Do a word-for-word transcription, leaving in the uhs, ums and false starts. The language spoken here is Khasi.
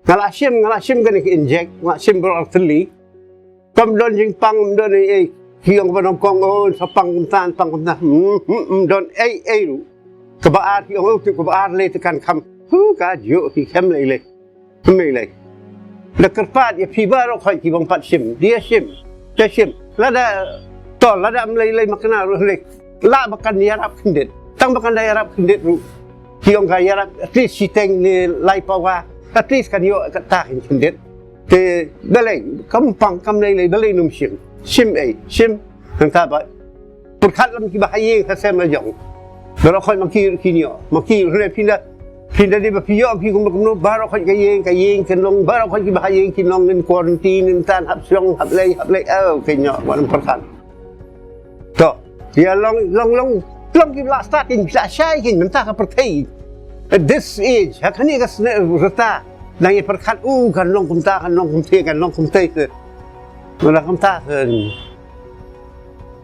Nga la shim, nga la shim kane ka injek, nga la shim baroh artylli. Kam don jingpang, kam don ei ei. Ki ong ba nongkong, oh, sa pang kumta, pang kumta. Hmm, hmm, hmm, don ei ei ruh. Kaba ar, ki ong, oh, tu kaba ar lei te kan kham. Hu, ka juk, ki khem lei lei. Khem lei lei. Da kyrpad ïa phi baroh khoit ki bym pat shim. Ïa shim. Ïa shim. Lada, to, lada ym lei lei makna ruh lei. Lah ba kan ïarap khyndiat. Tang ba kan da ïarap khyndiat ruh. Ki ong ka ïarap, at least shiteng ne lai pawa. At least kan ïoh kata khyndiat. Te balei, kam pang kam lei lei, balei nym shim. Shim ei, shim. Nangta ba pyrkhat lem kiba ha ïing ha sem la jong. Baroh khoit ma ki ruh kin ïoh. Ma ki ruh ne phin da, phin da dei ba phi ïoh phi kumno kumno, baroh khoit ka ïing, ka ïing kin long, baroh khoit kiba ha ïing kin long in quarantine, in tan hap shong, hap lei, hap lei. Oh, kin ïoh, wat nym pyrkhat. To, ïa long, long, long, long kiba la start kin, la shai kin, mynta ka pyrthei. At this age, ha kane ka sne rta, dang ïa pyrkhat, uh, kan long kumta, kan long kumta, kan long kumta. Mynta kumta, kan